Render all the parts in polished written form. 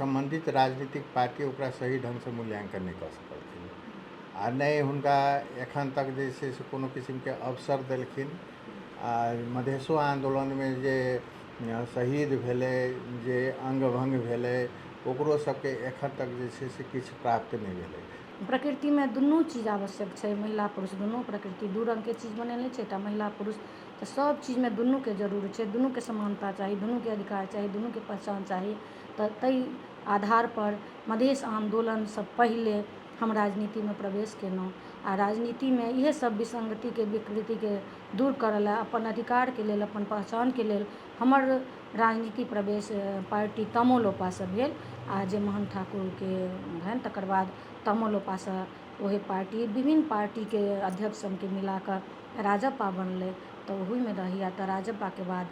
सम्बन्धित राजनीतिक पार्टी ओकरा सही ढङ्गसँ मूल्याङ्कन नहि कऽ सकलखिन आ नहि हुनका एखन तक जे छै से कोनो किसिमके अवसर देलखिन। आ मधेशो आन्दोलनमे जे शहीद भेलै, जे अङ्ग भङ्ग भेलै, ओकरो सबके एखन तक जे छै से किछु प्राप्त नहि भेलै। प्रकृतिमे दुनू चीज आवश्यक छै, महिला पुरुष दुनू। प्रकृति दू रङ्गके चीज बनेने छै, एकटा महिला पुरुष। तऽ सभ चीजमे दुनूके जरूरी छै, दुनूके समानता चाही, दुनूके अधिकार चाही, दुनूके पहचान चाही। तऽ ताहि आधारपर मधेश आन्दोलनसँ पहिले हम राजनीतिमे प्रवेश केलहुँ आ राजनीतिमे इएह सभ विसङ्गतिके, विकृतिके दूर करऽ लए, अपन अधिकारके लेल, अपन पहचानके लेल हमर राजनीति प्रवेश पार्टी तमोलोपासँ भेल। आ जे मोहन ठाकुरके रहनि, तकर बाद तमोलोपासँ ओहे पार्टी विभिन्न पार्टीके अध्यक्ष सबके मिलाकऽ राजपा बनलै, तऽ ओहूमे रही। आ तऽ राजपाके बाद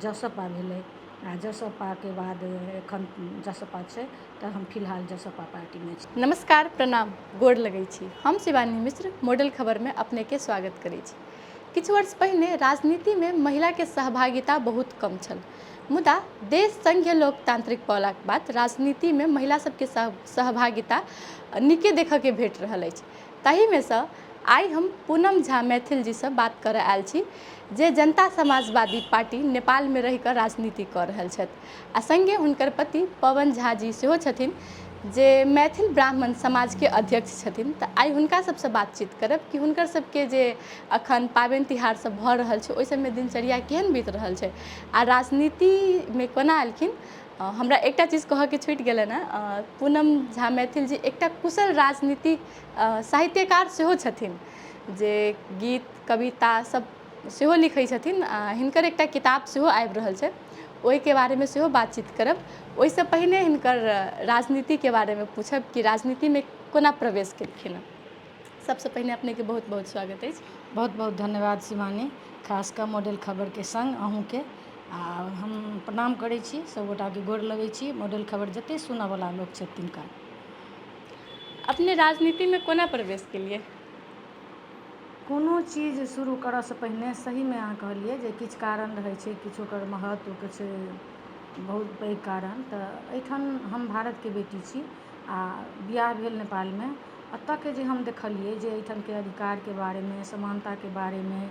जसपा भेलै आ जसपाके बाद एखन जसपा छै, तऽ हम फिलहाल जसपा पार्टीमे छी। नमस्कार, प्रणाम, गोर लगै छी। हम शिवानी मिश्र मॉडल खबरमे अपनेके स्वागत करै छी। किछु वर्ष पहिने राजनीतिमे महिलाके सहभागिता बहुत कम छल, मुदा देश संघीय लोकतांत्रिक पौलाके बाद राजनीतिमे महिला सबके सहभागिता नीके देखऽके भेट रहल अछि। ताहिमे सँ आइ हम पूनम झा मैथिल जीसँ बात करऽ आयल छी, जे जनता समाजवादी पार्टी नेपालमे रहि कऽ राजनीति कऽ रहल छथि आ सङ्गे हुनकर पति पवन झा जी सेहो छथिन, जे मैथिल ब्राह्मण समाजके अध्यक्ष छथिन। तऽ आइ हुनका सबसँ बातचीत करब कि हुनकर सबके जे अखन पाबनि तिहार सब भऽ रहल छै, ओहि सबमे दिनचर्या केहन बीत रहल छै आ राजनीतिमे कोना एलखिन। हमरा एकटा चीज कहऽके छुटि गेलनि हेँ, पूनम झा मैथिल जी एकटा कुशल राजनीतिक साहित्यकार सेहो छथिन, जे गीत कविता सब सेहो लिखै छथिन। हिनकर एकटा किताब सेहो आबि रहल छै, ओहिके बारेमे सेहो बातचीत करब। ओहिसँ पहिने हिनकर राजनीतिके बारेमे पूछब कि राजनीतिमे कोना प्रवेश केलखिन हँ। सबसँ पहिने अपनेके बहुत बहुत स्वागत अछि। बहुत बहुत धन्यवाद शिवानी, खास कऽ मॉडल खबरके सङ्ग अहूँके आ हम प्रणाम करै छी, सभगोटाके गोर लगै छी, मॉडल खबर जतेक सुनऽवला लोक छथि तिनका। अपने राजनीतिमे कोना प्रवेश केलियै? कोनो चीज शुरू करऽसँ पहिने सहीमे अहाँ कहलियै जे किछु कारण रहै छै, किछु ओकर महत्व, किछु बहुत पैघ कारण। तऽ एहिठाम हम भारतके बेटी छी आ बियाह भेल नेपालमे। एतऽके जे हम देखलियै जे एहिठामके अधिकारके बारेमे, समानताके बारेमे,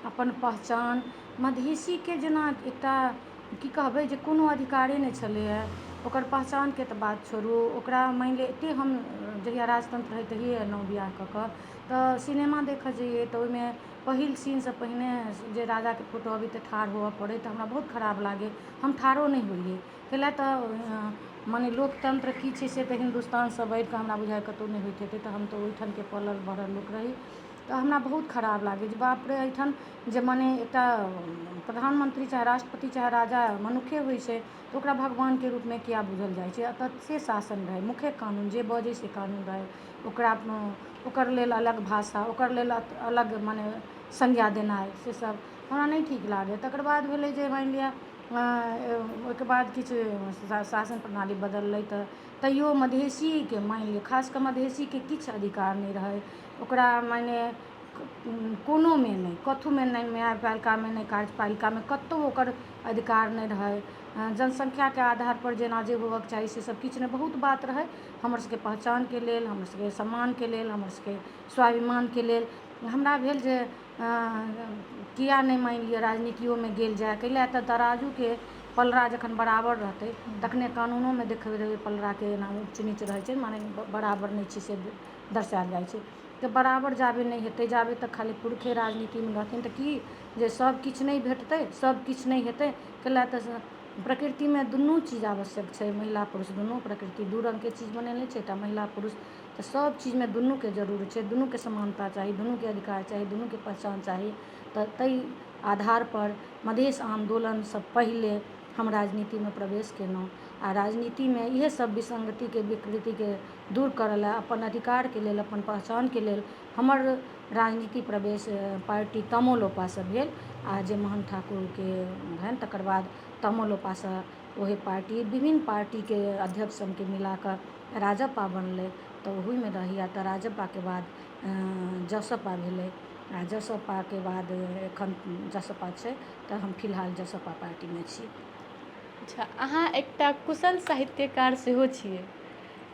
अपन पहचान, मधेशीके जेना एकटा की कहबै जे कोनो अधिकारे नहि छलैए, ओकर पहचानके तऽ बात छोड़ू। ओकरा मानि लिअ एतेक हम जहिया राजतन्त्र रहै तहिए एलहुँ बियाह कऽ कऽ, तऽ सिनेमा देखऽ जइयै तऽ ओहिमे पहिल सीनसँ पहिने जे राजाके फोटो अबै तऽ ठाढ़ हुअ पड़ै, तऽ हमरा बहुत खराब लागै, हम ठाढ़ो नहि होइए। कैला तऽ मने लोकतन्त्र की छै से तऽ हिन्दुस्तानसँ बढ़िकऽ हमरा बुझाइए कतहु नहि होइत हेतै। तऽ हम तऽ ओहिठामके पलल बढ़ल लोक रही, तऽ हमरा बहुत खराब लागै जे बाप रे, एहिठाम जे मने एकटा प्रधानमन्त्री चाहे राष्ट्रपति चाहे राजा मनुखे होइ छै, तऽ ओकरा भगवानके रूपमे किया बुझल जाइ छै? एतऽ से शासन रहै, मुखे कानून, जे बजै से कानून रहै। ओकरा ओकर लेल अलग भाषा, ओकर लेल अलग मने संज्ञा देनाइ, से सब हमरा नहि ठीक लागै। तकर बाद भेलै जे मानि लिअ ओहिके बाद किछु शासन प्रणाली बदललै, तऽ तैयो मधेशीके मानि लिअ, खास कऽ मधेशीके किछु अधिकार नहि रहै। ओकरा मने कोनोमे नहि, कथूमे नहि, न्यायपालिकामे नहि, कार्यपालिकामे, कतहु ओकर अधिकार नहि रहै। जनसंख्याके आधारपर जेना जे होबक चाही से सब किछु नहि। बहुत बात रहै हमर सबके पहचानके लेल, हमर सबके सम्मानके लेल, हमर सबके स्वाभिमानके लेल। हमरा भेल जे किया नहि मानि लिअ राजनीतियोमे गेल जाय? कैला तऽ तराजूके पलड़ा जखन बराबर रहतै तखने कानूनोमे देखबै रहै पलड़ाके एना ऊँच नीच रहै छै, माने बराबर नहि छै से दर्शायल जाइ छै। तऽ बराबर जाबे नहि हेतै, जाबे तक खाली पुरुषे राजनीतिमे रहथिन, तऽ की जे सब किछु नहि भेटतै, सब किछु नहि हेतै? कैला तऽ प्रकृतिमे दुनू चीज आवश्यक छै, महिला पुरुष दुनू। प्रकृति दू रङ्गके चीज बनेने छै, एकटा महिला पुरुष। तऽ सभ चीजमे दुनूके जरूरी छै, दुनूके समानता चाही, दुनूके अधिकार चाही, दुनूके पहचान चाही। तऽ ताहि आधारपर मधेश आन्दोलनसँ पहिले हम राजनीतिमे प्रवेश केलहुँ आ राजनीतिमे इएह सभ विसङ्गतिके, विकृतिके दूर करऽ लए, अपन अधिकारके लेल, अपन पहचानके लेल हमर राजनीति प्रवेश पार्टी तमोलोपासँ भेल। आ जे मोहन ठाकुरके रहनि, तकर बाद तमोलोपासँ ओहे पार्टी विभिन्न पार्टीके अध्यक्ष सबके मिलाकऽ राजपा बनलै, तऽ ओहूमे रही। आ तऽ राजपाके बाद जसपा भेलै आ जसपाके बाद एखन जसपा छै, तऽ हम फिलहाल जसपा पार्टीमे छी। अच्छा, अहाँ एकटा कुशल साहित्यकार सेहो छियै,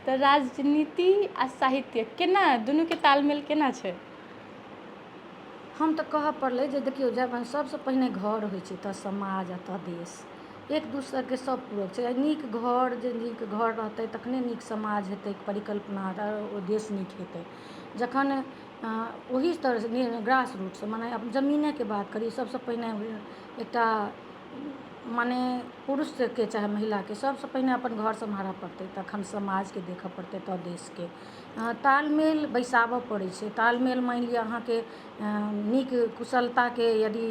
तऽ राजनीति आ साहित्य केना दुनूके तालमेल केना छै? हम तऽ कहऽ पड़लै जे देखियौ, जब सभसँ पहिने घर होइ छै, तऽ समाज आ तऽ देश एक दोसरके सभ पूरक छै। नीक घर, जे नीक घर रहतै तखने नीक समाज हेतै, परिकल्पना, ओ देश नीक हेतै। जखन ओही तरहसँ ग्रास रूटसँ, मने जमीनेके बात करी, सभसँ पहिने एकटा मने पुरुषके चाहे महिलाके सभसँ पहिने अपन घर सम्हारऽ पड़तै, तखन समाजके देखऽ पड़तै, तऽ देशके। तालमेल बैसाबऽ पड़ै छै। तालमेल मानि लिअ अहाँके नीक कुशलताके, यदि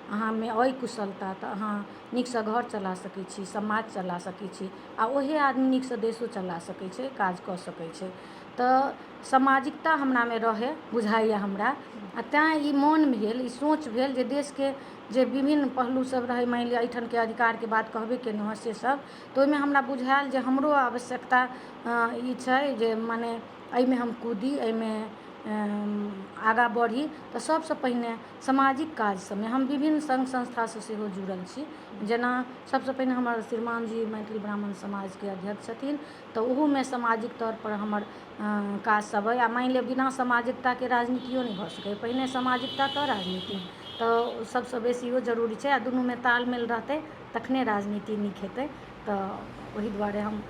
अहाँमे अइ कुशलता, तऽ अहाँ नीकसँ घर चला सकै छी, समाज चला सकै छी, आ ओहे आदमी नीकसँ देशो चला सकै छै, काज कऽ सकै छै। तऽ सामाजिकता हमरामे रहै बुझाइए हमरा, आ तैँ ई मोन भेल, ई सोच भेल जे देशके जे विभिन्न पहलू सब रहै, मानि लिअ एहिठामके अधिकारके बात कहबे केलहुँ हँ, से सब तऽ ओहिमे हमरा बुझायल जे हमरो आवश्यकता ई छै जे मने एहिमे हम कूदी, एहिमे आगाँ बढ़ी। तऽ सभसँ पहिने सामाजिक काज सबमे हम विभिन्न सङ्घ संस्थासँ सेहो जुड़ल छी। जेना सभसँ पहिने हमर श्रीमान जी मैथिल ब्राह्मण समाजके अध्यक्ष छथिन, तऽ ओहूमे सामाजिक तौरपर हमर काज सब अइ। आ मानि लिअ बिना सामाजिकताके राजनीतियो नहि भऽ सकैए। पहिने सामाजिकता तऽ राजनीति, तऽ सभसँ बेसी ओ जरूरी छै, आ दुनूमे तालमेल रहतै तखने राजनीति नीक हेतै। तऽ ओहि दुआरे हम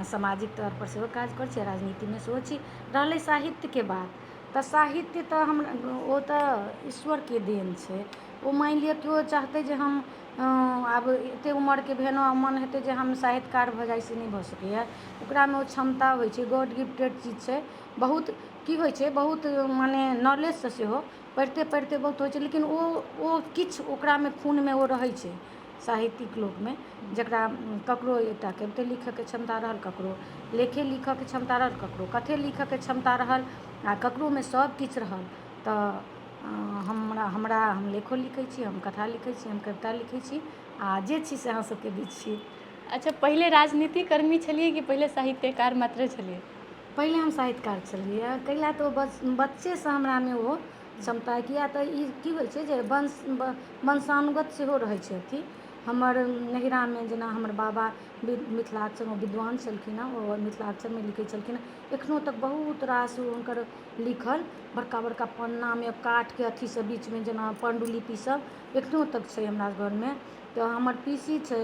सामाजिक तौरपर सेहो काज करै छी आ राजनीतिमे सेहो छी। रहलै साहित्यके बात, तऽ साहित्य तऽ हम ओ तऽ ईश्वरके देन छै। ओ मानि लिअ केओ चाहतै जे हम आब एतेक उमरके भेलहुँ आ मन हेतै जे हम साहित्यकार भऽ जाइ, से नहि भऽ सकैए। ओकरामे ओ क्षमता होइ छै, गॉड गिफ्टेड चीज छै। बहुत की होइ छै, बहुत मने नॉलेजसँ सेहो पढ़िते पढ़िते बहुत होइ छै, लेकिन ओ ओ किछु ओकरामे खूनमे ओ रहै छै। साहित्यिक लोकमे जकरा ककरो एकटा कविते लिखऽके क्षमता रहल, ककरो लेखे लिखऽके क्षमता रहल, ककरो कथे लिखऽके क्षमता रहल, आ ककरोमे सब किछु रहल। तऽ हमरा हमरा हम लेखो लिखै छी, हम कथा लिखै छी, हम कविता लिखै छी, आ जे छी से अहाँ सबके बीच छी। अच्छा, पहिले राजनीतिकर्मी छलियै कि पहिले साहित्यकार मात्रे छलियै? पहिले हम साहित्यकार छलियै। कैला तऽ ओ बच्चेसँ हमरामे ओ क्षमता, किया तऽ ई की होइ छै जे वंश वंशानुगत सेहो रहै छै अथी। हमर नैहरामे जेना हमर बाबा मिथिलाक्षरमे विद्वान छलखिन हँ, ओ मिथिलाक्षरमे लिखै छलखिन हँ। एखनो तक बहुत रास हुनकर लिखल बड़का बड़का पन्नामे काठके अथीसँ बीचमे जेना पाण्डुलिपि सब एखनो तक छै हमरा घरमे। तऽ हमर पीसी छै,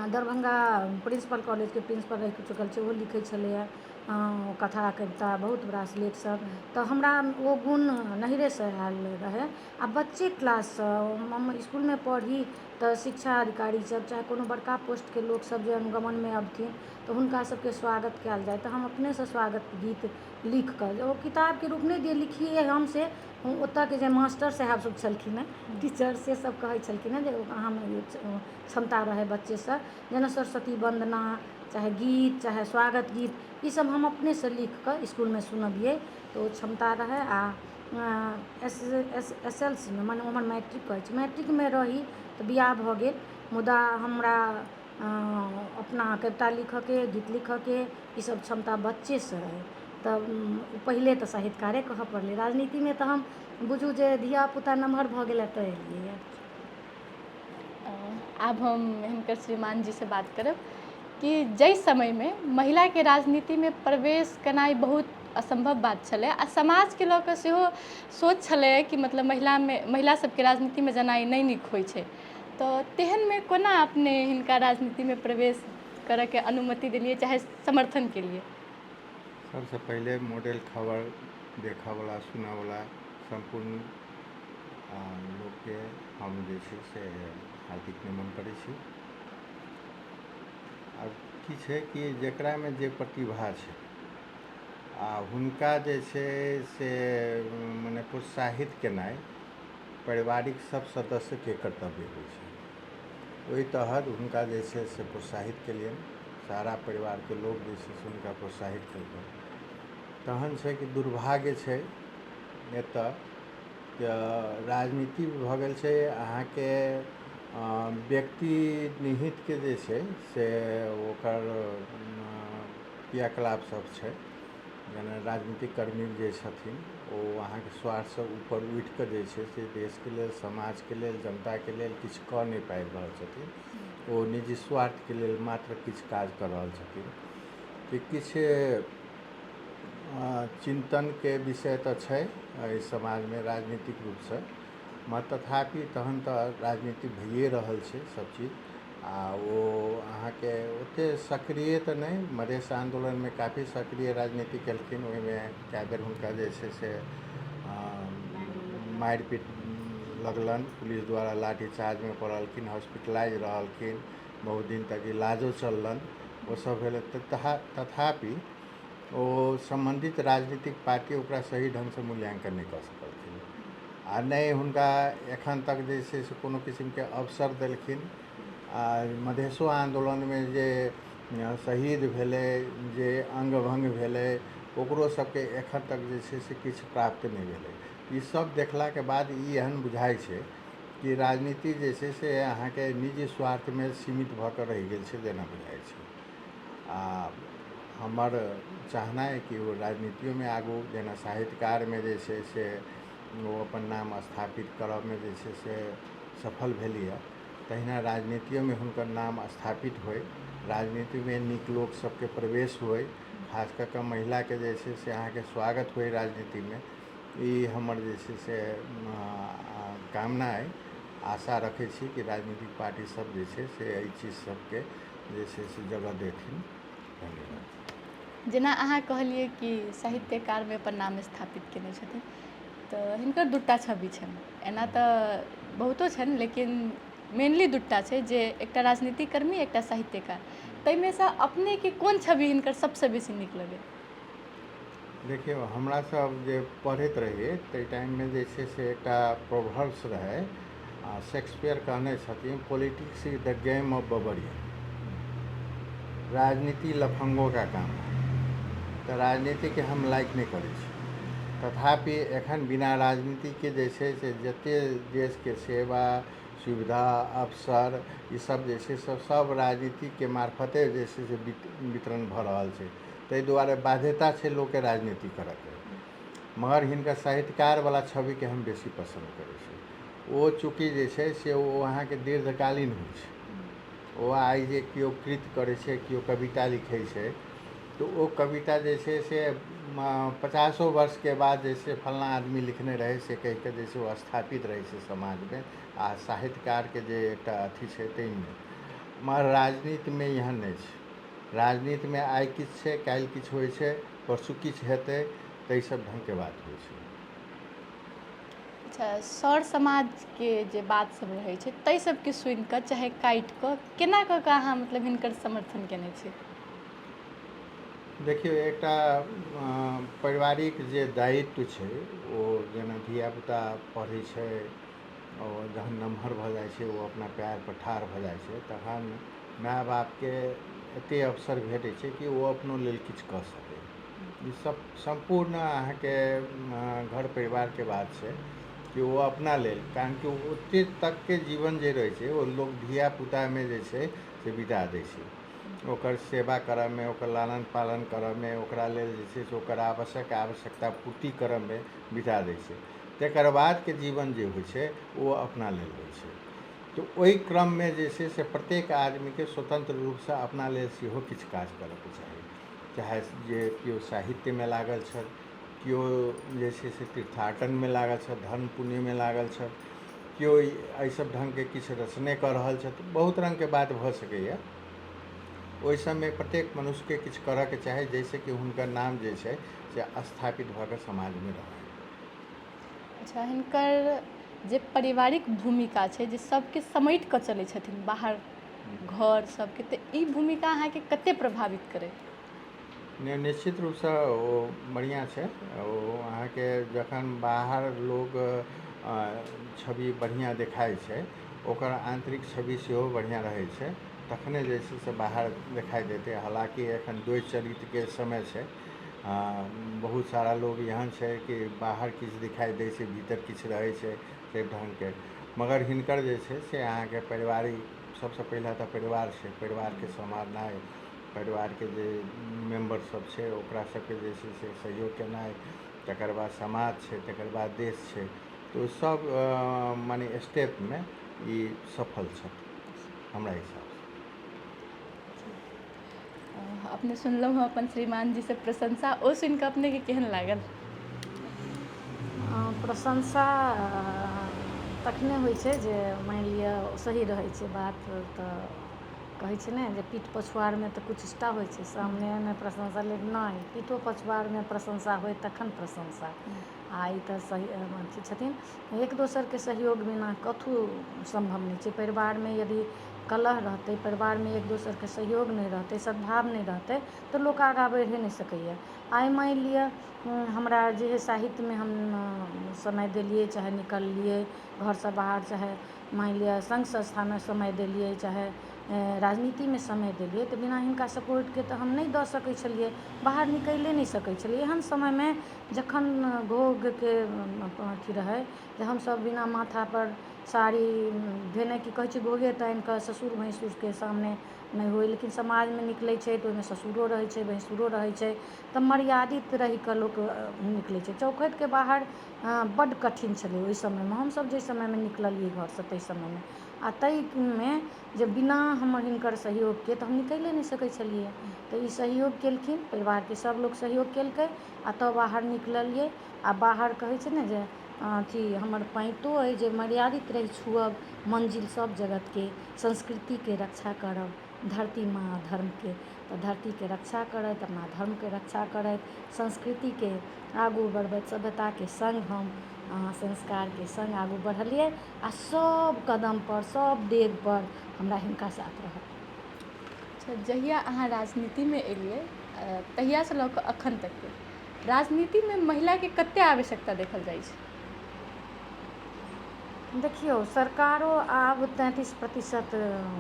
दरभंगा प्रिंसिपल कॉलेजके प्रिंसिपल रहि चुकल छै, ओहो लिखै छलैए कथा कविता, बहुत रास लेखसभ। तऽ हमरा ओ गुण नैहरेसँ आयल रहै। आ बच्चे क्लाससँ हम इसकुलमे पढ़ी तऽ शिक्षा अधिकारीसभ चाहे कोनो बड़का पोस्टके लोकसभ जे अनुगमनमे अबथिन, तऽ हुनका सभके स्वागत कयल जाय तऽ हम अपनेसँ स्वागत गीत लिखि कऽ, ओ किताबके रूप नहि दियै, लिखियै हम। से ओतयके जे मास्टर साहेब सभ छलखिन हेँ, टीचर, से सभ कहै छलखिन हेँ जे अहाँमे क्षमता रहै बच्चेसँ। जेना सरस्वती वन्दना चाहे गीत चाहे स्वागत गीत, ईसभ हम अपनेसँ लिखि कऽ इसकुलमे सुनबियै, तऽ ओ क्षमता रहै। आ S S S L C मे, मने हमर मैट्रिक कहै छै, मैट्रिकमे रही तऽ बियाह भऽ गेल, मुदा हमरा अपना कविता लिखऽके, गीत लिखऽके ईसभ क्षमता बच्चेसँ रहै। तऽ पहिले तऽ साहित्यकारे कहऽ पड़लै। राजनीतिमे तऽ हम बुझू जे धियापुता नमहर भऽ गेलै तऽ एलियैए। आब हम हिनकर श्रीमान जीसँ बात करब कि जाहि समयमे महिलाके राजनीतिमे प्रवेश केनाइ बहुत असम्भव बात छलै, आ समाजके लऽ कऽ सेहो सोच छलै कि मतलब महिलामे, महिला सबके राजनीतिमे जेनाइ नहि नीक होइ छै, तऽ तेहनमे कोना अपने हिनका राजनीतिमे प्रवेश करयके अनुमति देलियै चाहे समर्थन केलियै? सबसँ पहिले मॉडल खबर देखऽवला सुनऽवला सम्पूर्ण लोकके हम जे छै से हार्दिक नमन करै छी। आब की छै कि जकरामे जे प्रतिभा छै आ हुनका जे छै से मने प्रोत्साहित केनाइ पारिवारिक सब सदस्यके कर्तव्य होइ छै। ओहि तहत हुनका जे छै से प्रोत्साहित केलियनि, सारा परिवारके लोक जे छै से हुनका प्रोत्साहित केलकनि। तहन छै कि दुर्भाग्य छै एतऽ तऽ राजनीति भऽ गेल छै अहाँके व्यक्ति निहितके जे छै से ओकर क्रियाकलाप सब छै। जेना राजनीतिक कर्मी जे छथिन ओ अहाँके स्वार्थसँ ऊपर उठि कऽ जे छै से देशके लेल, समाजके लेल, जनताके लेल किछु कऽ नहि पाबि रहल छथिन। ओ निजी स्वार्थके लेल मात्र किछु काज कऽ रहल छथिन। तऽ किछु चिन्तनके विषय तऽ छै एहि समाजमे राजनीतिक रूपसँ, मगर तथापि तहन तऽ राजनीति भइए रहल छै सब चीज। आ ओ अहाँके ओतेक सक्रिय तऽ नहि, मधेश आन्दोलनमे काफी सक्रिय राजनीति केलखिन, ओहिमे कए बेर हुनका जे छै से मारि पीट लगलनि, पुलिस द्वारा लाठी चार्जमे पड़लखिन, हॉस्पिटलाइज रहलखिन, बहुत दिन तक इलाजो चललनि, ओसभ भेलै। तथापि ओ सम्बन्धित राजनीतिक पार्टी ओकरा सही ढङ्गसँ मूल्याङ्कन नहि कऽ सकलखिन आ नहि हुनका एखन तक जे छै से कोनो किसिमके अवसर देलखिन। आ मधेशो आन्दोलनमे जे शहीद भेलै, जे अङ्ग भङ्ग भेलै, ओकरो सबके एखन तक जे छै से किछु प्राप्त नहि भेलै। ई सब देखलाके बाद ई एहन बुझाइ छै कि राजनीति जे छै से अहाँके निजी स्वार्थमे सीमित भऽ कऽ रहि गेल छै जेना बुझाइ छै। आ हमर चाहना अइ कि ओ राजनीतियोमे आगू, जेना साहित्यकारमे जे छै से ओ अपन नाम स्थापित करऽमे जे छै से सफल भेली हँ, तहिना राजनीतियोमे हुनकर नाम स्थापित होइ, राजनीतिमे नीक लोक सबके प्रवेश होइ, खास कऽ कऽ महिलाके जे छै से अहाँके स्वागत होइ राजनीतिमे। ई हमर जे छै से कामना अइ। आशा रखै छी कि राजनीतिक पार्टी सब जे छै से एहि चीज सबके जे छै से जगह देथिन। धन्यवाद। जेना अहाँ कहलियै कि साहित्यकारमे अपन नाम स्थापित केने छथिन, तऽ हिनकर दूटा छवि छनि, एना तऽ बहुतो छनि लेकिन मेनली दूटा छै, जे एकटा राजनीतिकर्मी, एकटा साहित्यकार। ताहिमेसँ अपनेके कोन छवि हिनकर सबसँ बेसी नीक लगैए? देखियौ, हमरा सब जे पढ़ैत रहियै ताहि टाइममे जे छै से एकटा प्रोभर्ब्स रहै, आ शेक्सपियर कहने छथिन, politics is the game of barbarian, राजनीति लफंगों का काम है। तऽ राजनीतिके हम लाइक नहि करै छी, तथापि एखन बिना राजनीतिके जे छै से जते देशके सेवा सुविधा अवसर ईसब जे छै से सब राजनीतिके मार्फते जे छै से वितरण भऽ रहल छै, ताहि दुआरे बाध्यता छै लोकके राजनीति करऽके। मगर हिनकर साहित्यकारवला छविके हम बेसी पसन्द करै छी। ओ चूँकि जे छै से ओ अहाँके दीर्घकालीन होइ छै। ओ आइ जे केओ कृत करै छै, केओ कविता लिखै छै, तऽ ओ कविता जे छै से 50 वर्षके बाद जे छै फल्लाँ आदमी लिखने रहै से कहिके जे छै ओ स्थापित रहै छै समाजमे, आ साहित्यकारके जे एकटा अथी छै ताहिमे। मगर राजनीतिमे एहन नहि छै। राजनीतिमे आइ किछु छै, काल्हि किछु होइ छै, परसू किछु हेतै, ताहि सब ढङ्गके बात होइ छै। अच्छा, सर समाजके जे बात सब रहै छै ताहि सबके सुनिकऽ चाहे काटिकऽ केना कऽ कऽ अहाँ मतलब हिनकर समर्थन केने छी? देखियौ, एकटा पारिवारिक जे दायित्व छै, ओ जेना धियापुता पढ़ै छै, ओ जहन नमहर भऽ जाइ छै, ओ अपना पएर पर ठाढ़ भऽ जाइ छै, तहन माय बापके एतेक अवसर भेटै छै कि ओ अपनो लेल किछु कऽ सकै। ई सब सम्पूर्ण अहाँके घर परिवारके बात छै कि ओ अपना लेल, कारण कि ओतेक तकके जीवन जे रहै छै ओ लोक धियापुतामे जे छै से बिता दै छै, ओकर सेवा करऽमे, ओकर लालन पालन करऽमे, ओकरा लेल जे छै से ओकर आवश्यक आवश्यकता पूर्ति करऽमे बिता दै छै। तकर बादके जीवन जे होइ छै ओ अपना लेल होइ छै। तऽ ओहि क्रममे जे छै से प्रत्येक आदमीके स्वतन्त्र रूपसँ अपना लेल सेहो किछु काज करऽके चाही, चाहे जे केओ साहित्यमे लागल छथि, केओ जे छै से तीर्थाटनमे लागल छथि, धर्म पुण्यमे लागल छथि, केओ एहि सब ढङ्गके किछु रचने कऽ रहल छथि, बहुत रङ्गके बात भऽ सकैए। ओहि सबमे प्रत्येक मनुष्यके किछु करऽके चाही, जाहिसँ कि हुनकर नाम जे छै से स्थापित भऽ कऽ समाजमे रहै। अच्छा, हिनकर जे पारिवारिक भूमिका छै, जे सबके समेटि कऽ चलै छथिन बाहर घर सबके, तऽ ई भूमिका अहाँके कते प्रभावित करै? नहि, निश्चित रूपसँ ओ बढ़िआँ छै। ओ अहाँके जखन बाहर लोक छवि बढ़िआँ देखाइ छै, ओकर आन्तरिक छवि सेहो बढ़िआँ रहै छै, तखने जे छै से बाहर देखाइ देतै। हालाँकि एखन द्वै चरित्रके समय छै, बहुत सारा लोग एहन छै कि बाहर किछु दिखाइ दै छै, भीतर किछु रहै छै, से ढङ्गके। मगर हिनकर जे छै से अहाँके पारिवारिक, सबसँ पहिला तऽ परिवार छै, परिवारके सम्हारनाइ, परिवारके जे मेम्बर सब छै ओकरा सबके जे छै से सहयोग केनाइ, तकर बाद समाज छै, तकर बाद देश छै, तऽ ओ सब मने स्टेपमे ई सफल छथि हमरा हिसाबसँ। अपने सुनलहुँ हँ अपन श्रीमान जीसँ प्रशंसा, ओ सुनिकऽ अपनेके केहन लागल? प्रशंसा तखने होइ छै जे मानि लिअ सही रहै छै बात, तऽ कहै छै ने जे पीठ पछुआरमे तऽ कुचेष्टा होइ छै, सामनेमे प्रशंसा लेकिन नहि, पीठो पछुआरमे प्रशंसा होइ तखन प्रशंसा। आ ई तऽ सही अथी छथिन। एक दोसरके सहयोग बिना कथु सम्भव नहि छै। परिवारमे यदि कलह रहतै, परिवारमे एक दोसरके सहयोग नहि रहतै, सद्भाव नहि रहतै, तऽ लोक आगाँ बढ़िए नहि सकैए। आइ मानि लिअ हमरा जे हइ साहित्यमे हम समय देलियै, चाहे निकललियै घरसँ बाहर, चाहे मानि लिअ सङ्घ संस्थामे समय देलियै, चाहे राजनीतिमे समय देलियै, तऽ बिना हिनका सपोर्टके तऽ हम नहि दऽ सकै छलियै, बाहर निकलिए नहि सकै छलियै। एहन समयमे जखन घोघके अथी रहै जे हमसभ बिना माथापर साड़ी धेने, की कहै छै, घोघे तानि कऽ ससुर भैँसुरके सामने नहि होइ, लेकिन समाजमे निकलै छै तऽ ओहिमे ससुरो रहै छै, भैँसुरो रहै छै, तऽ मर्यादित रहिकऽ लोक निकलै छै। चौखटिके बाहर बड्ड कठिन छलै ओहि समयमे, हमसभ जाहि समयमे निकललियै घरसँ ताहि समयमे, आ ताहिमे जे बिना हमर हिनकर सहयोगके तऽ हम निकलिए नहि सकै छलियै। तऽ ई सहयोग केलखिन, परिवारके सभ लोक सहयोग केलकै आ तब बाहर निकललियै। आ बाहर कहै छै ने जे अथी हमर पाँतिओ अइ जे मर्यादित रहि छुअब मंजिल सब जगतके, संस्कृतिके रक्षा करब धरती माँ धर्मके। तऽ धरतीके रक्षा करैत, अपना धर्मके रक्षा करैत, संस्कृतिके आगू बढ़बैत, सभ्यताके सङ्ग हम संस्कारके सङ्ग आगू बढ़लियै आ सब कदमपर सब डेगपर हमरा हिनका साथ रहल। अच्छा, जहिया अहाँ राजनीतिमे एलियै तहियासँ लऽ कऽ अखन तकके राजनीतिमे महिलाके कते आवश्यकता देखल जाइ छै? देखियौ, सरकारो आब 33%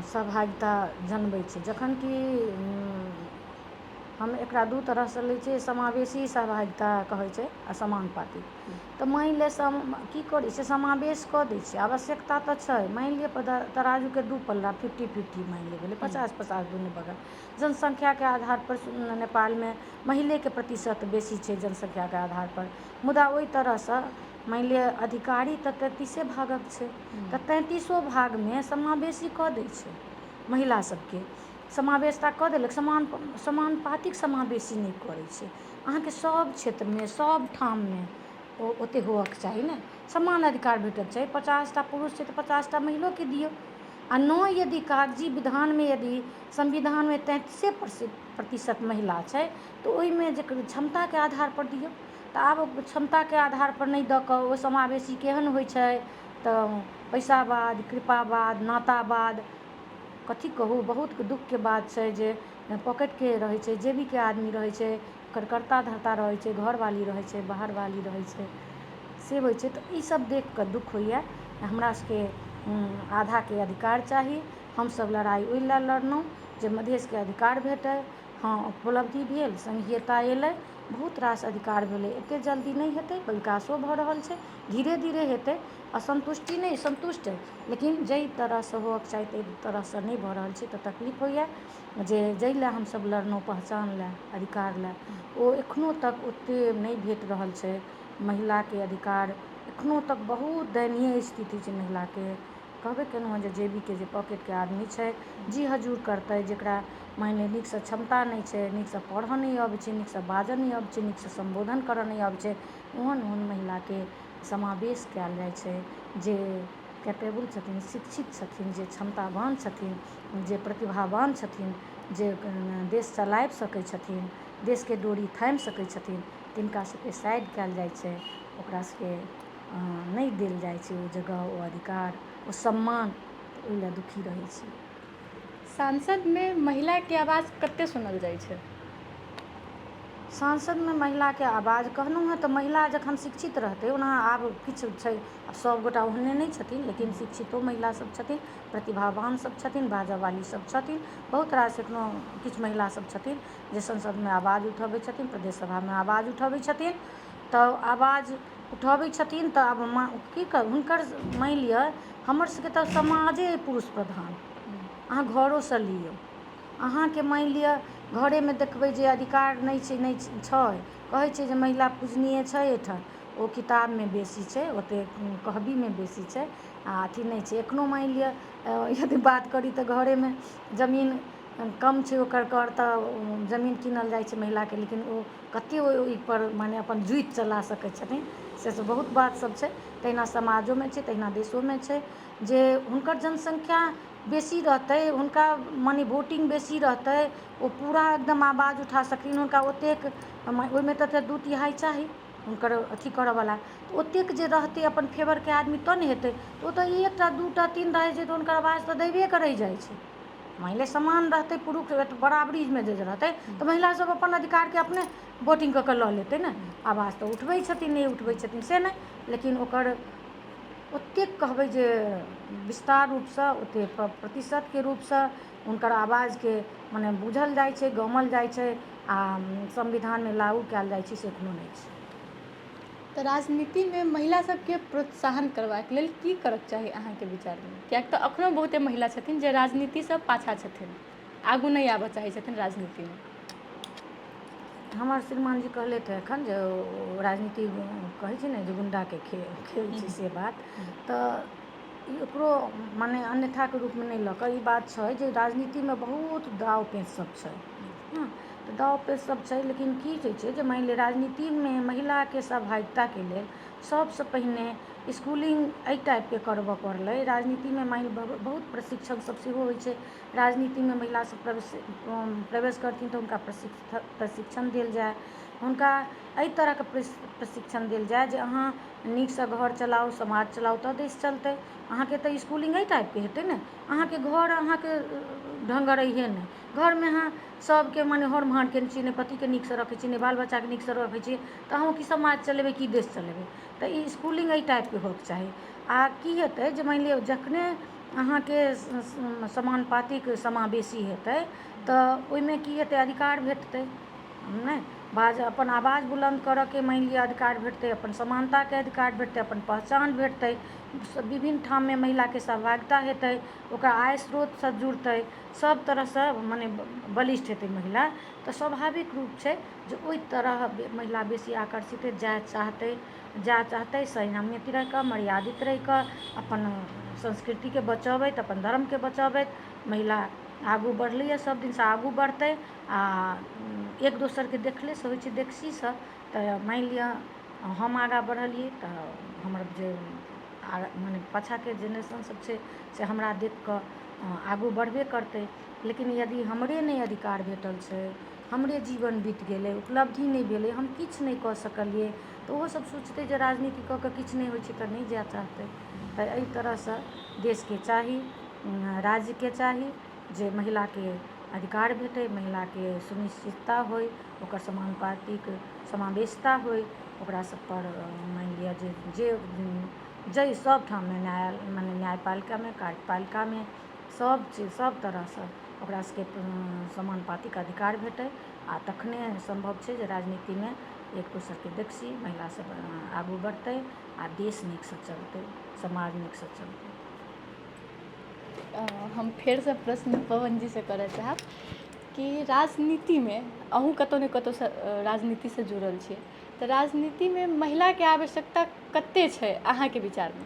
सहभागिता जनबै छै, जखन कि हम एकरा दू तरहसँ लै छियै, समावेशी सहभागिता कहै छै आ समानुपातिक। तऽ मानि लिअ सम की करै छै, समावेश कऽ दै छै, आवश्यकता तऽ छै। मानि लिअ तराजूके दू पल्ला 50-50 मानि लिअ भेलै, 50-50 दुनू बगल। जनसङ्ख्याके आधारपर नेपालमे महिलेके प्रतिशत बेसी छै जनसङ्ख्याके आधारपर, मुदा ओहि तरहसँ मानि लिअ अधिकारी तऽ 33 भागक छै, तऽ तैंतीसो भागमे समावेशी कऽ दै छै महिला सबके, समावेशता कऽ देलक, समानुपातिक समावेशी नहि करै छै। अहाँके सब क्षेत्रमे सब ठाममे ओ ओतेक होअके चाही ने, समान अधिकार भेटऽके चाही। 50टा पुरुष छै तऽ 50टा महिलोके दियौ। आ नहि यदि कागजी विधानमे यदि संविधानमे 33% महिला छै तऽ ओहिमे जे क्षमताके आधारपर दियौ। तऽ आब क्षमताके आधारपर नहि दऽ कऽ ओ समावेशी केहन होइ छै तऽ पैसावाद, कृपावाद, नातावाद, कथी कहू, बहुत दुःखके बात छै जे पॉकेटके रहै छै, जेबीके आदमी रहै छै, ओकर कर्ता धर्ता रहै छै, घरवाली रहै छै, बाहरवाली रहै छै, से होइ छै। तऽ ईसब देखिकऽ दुःख होइए। हमरा सबके आधाके अधिकार चाही। हमसब लड़ाइ ओहि लए लड़लहुँ जे मधेशके अधिकार भेटै। हँ, उपलब्धि भेल, संघीयता अएलै, बहुत रास अधिकार भेलै। एतेक जल्दी नहि हेतै, विकासो भऽ रहल छै, धीरे धीरे हेतै। असन्तुष्टि नहि, सन्तुष्ट अइ, लेकिन जाहि तरहसँ होअके चाही ताहि तरहसँ नहि भऽ रहल छै, तऽ तकलीफ होइए जे जाहि लए हमसब लड़लहुँ, पहचान लए, अधिकार लए, ओ एखनो तक ओतेक नहि भेट रहल छै। महिलाके अधिकार एखनो तक बहुत दयनीय स्थिति छै महिलाके। कहबे केलहुँ हँ जे जेबीके जे पॉकेटके आदमी छै, जी हजूर करतै, जकरा मानि लिअ नीकसँ क्षमता नहि छै, नीकसँ पढ़ऽ नहि अबै छै, नीकसँ बाजऽ नहि अबै छै, नीकसँ सम्बोधन करऽ नहि अबै छै, ओहन ओहन महिलाके समावेश कयल जाइ छै। जे कैपेबल छथिन, शिक्षित छथिन, जे क्षमतावान छथिन, जे प्रतिभावान छथिन, जे देश चलाबि सकै छथिन, देशके डोरी थामि सकै छथिन, तिनका सबके साइड कयल जाइ छै, ओकरा सबके नहि देल जाइ छै ओ जगह, ओ अधिकार, ओ सम्मान। तऽ ओहि लए दुखी रहै छी। सांसदमे महिलाके आवाज कते सुनल जाइ छै? सांसदमे महिलाके आवाज कहलहुँ हँ तऽ महिला जखन शिक्षित रहतै, ओना आब किछु छै, आब सभगोटा ओहने नहि छथिन, लेकिन शिक्षितो महिला सब छथिन, प्रतिभावान सब छथिन, बाजऽवाली सब छथिन। बहुत रास एखनो किछु महिला सब छथिन जे संसदमे आवाज उठबै छथिन, प्रदेश सभामे आवाज उठबै छथिन। तऽ आवाज उठबै छथिन तऽ आब की कहू हुनकर, मानि लिअ हमर सबके तऽ समाजे अइ पुरुष प्रधान। अहाँ घरोसँ लियौ, अहाँके मानि लिअ घरेमे देखबै जे अधिकार नहि छै, नहि छै, कहै छै जे महिला पूजनीय छै एहिठाम, ओ किताबमे बेसी छै, ओतेक कहबीमे बेसी छै आ अथी नहि छै। एखनो मानि लिअ यदि बात करी तऽ घरेमे जमीन कम छै ओकर कर तऽ जमीन कीनल जाइ छै महिलाके, लेकिन ओ कतेक ओहिपर मने अपन जुति चला सकै छथिन, से सब बहुत बात सब छै। तहिना समाजोमे छै, तहिना देशोमे छै जे हुनकर जनसंख्या बेसी रहतै, हुनका मने वोटिंग बेसी रहतै, ओ पूरा एकदम आवाज उठा सकथिन। हुनका ओतेक ओहिमे तऽ 2/3 चाही हुनकर अथी करऽवला, तऽ ओतेक जे रहतै अपन फेवरके आदमी तब ने हेतै। तऽ ओ तऽ 1टा 2टा 3 रहै छै तऽ हुनकर आवाज तऽ दैबे कऽ रहि जाइ छै। मानि लिअ समान रहतै, पुरुष बराबरीमे जे रहतै तऽ महिला सब अपन अधिकारके अपने वोटिंग कऽ कऽ लऽ लेतै ने। आवाज तऽ उठबै छथिन, नहि उठबै छथिन से नहि, लेकिन ओकर ओतेक कहबै जे विस्तार रूपसँ ओतेक प्रतिशतके रूपसँ हुनकर आवाजके मने बुझल जाइ छै, गमल जाइ छै आ संविधानमे लागू कयल जाइ छै, से एखनो नहि छै। तऽ राजनीतिमे महिला सबके प्रोत्साहन करबाक लेल की करक चाही अहाँके विचारमे? किएक तऽ एखनो बहुते महिला छथिन जे राजनीतिसँ पाछाँ छथिन, आगू नहि आबऽ चाहै छथिन राजनीतिमे। हमर श्रीमान जी कहलथि एखन जे राजनीति कहै छै ने जे गुण्डाके खेल छै, से बात तऽ ई ओकरो मने अन्यथाके रूपमे नहि लऽ कऽ ई बात छै जे राजनीतिमे बहुत दाव पेँच सब छै। हँ, तऽ दाव पेँच सब छै, लेकिन की होइ छै जे मानि लिअ राजनीतिमे महिलाके सहभागिताके लेल सबसँ पहिने इसकुलिंग एहि टाइपके करबऽ पड़लै। राजनीतिमे मानि बहुत प्रशिक्षण सब सेहो होइ छै। राजनीतिमे महिला सब प्रवेश करथिन तऽ हुनका प्रशिक्षण देल जाय, हुनका एहि तरहके प्रशिक्षण देल जाय जे अहाँ नीकसँ घर चलाउ, समाज चलाउ, तऽ देश चलतै। अहाँके तऽ इसकुलिंग एहि टाइपके हेतै ने, अहाँके घर अहाँके ढङ्गर अइहे नहि, घरमे अहाँ सबके मने हर महार केने छी, नहि पतिके नीकसँ रखै छी, नहि बाल बच्चाके नीकसँ रखै छी, तऽ अहूँ की समाज चलेबै, की देश चलेबै? तऽ ई इसकुलिंग एहि टाइपके होइके चाही। आ की हेतै जे मानि लिअ जखने अहाँके समानुपातिक समावेशी हेतै तऽ ओहिमे की हेतै, अधिकार भेटतै नहि बाज, अपन आवाज बुलन्द करऽके मानि लिअ अधिकार भेटतै, अपन समानताके अधिकार भेटतै, अपन पहचान भेटतै, विभिन्न ठाममे महिलाके सहभागिता हेतै, ओकरा आय स्रोतसँ जुड़तै, सब तरहसँ मने बलिष्ठ हेतै महिला। तऽ स्वाभाविक रूप छै जे ओहि तरह महिला बेसी आकर्षित जाय चाहतै, जा चाहतै संयमित रहिकऽ, मर्यादित रहिकऽ, अपन संस्कृतिके बचबैत, अपन धर्मके बचबैत महिला आगू बढ़लैए, सब दिनसँ आगू बढ़तै। आ एक दोसरके देखलेसँ होइ छै, देखसीसँ। तऽ मानि लिअ हम आगाँ बढ़लियै तऽ हमर जे मने पाछाँके जेनरेशन सब छै से हमरा देखिकऽ आगू बढ़बे करतै। लेकिन यदि हमरे नहि अधिकार भेटल छै, हमरे जीवन बीत गेलै, उपलब्धि नहि भेलै, हम किछु नहि कऽ सकलियै, तऽ ओहो सब सोचतै जे राजनीति कऽ कऽ किछु नहि होइ छै, तऽ नहि जाय चाहतै। तऽ एहि तरहसँ देशके चाही, राज्यके चाही जे महिलाके अधिकार भेटै, महिलाके सुनिश्चितता होइ, ओकर समानुपातिक समावेशिता होइ, ओकरा सबपर मानि लिअ जे जे जाहि सबठाममे न्याय मने न्यायपालिकामे, कार्यपालिकामे, सब चीज सब तरहसँ ओकरा सबके समानुपातिक अधिकार भेटै। आ तखने सम्भव छै जे राजनीतिमे एक दोसरके देखसी महिला सब आगू बढ़तै आ देश नीकसँ चलतै, समाज नीकसँ चलतै। हम फेरसँ प्रश्न पवनजीसँ करय चाहब कि राजनीतिमे अहूँ कतहु ने कतहुसँ राजनीतिसँ जुड़ल छियै, तऽ राजनीतिमे महिलाके आवश्यकता कते छै अहाँके विचारमे?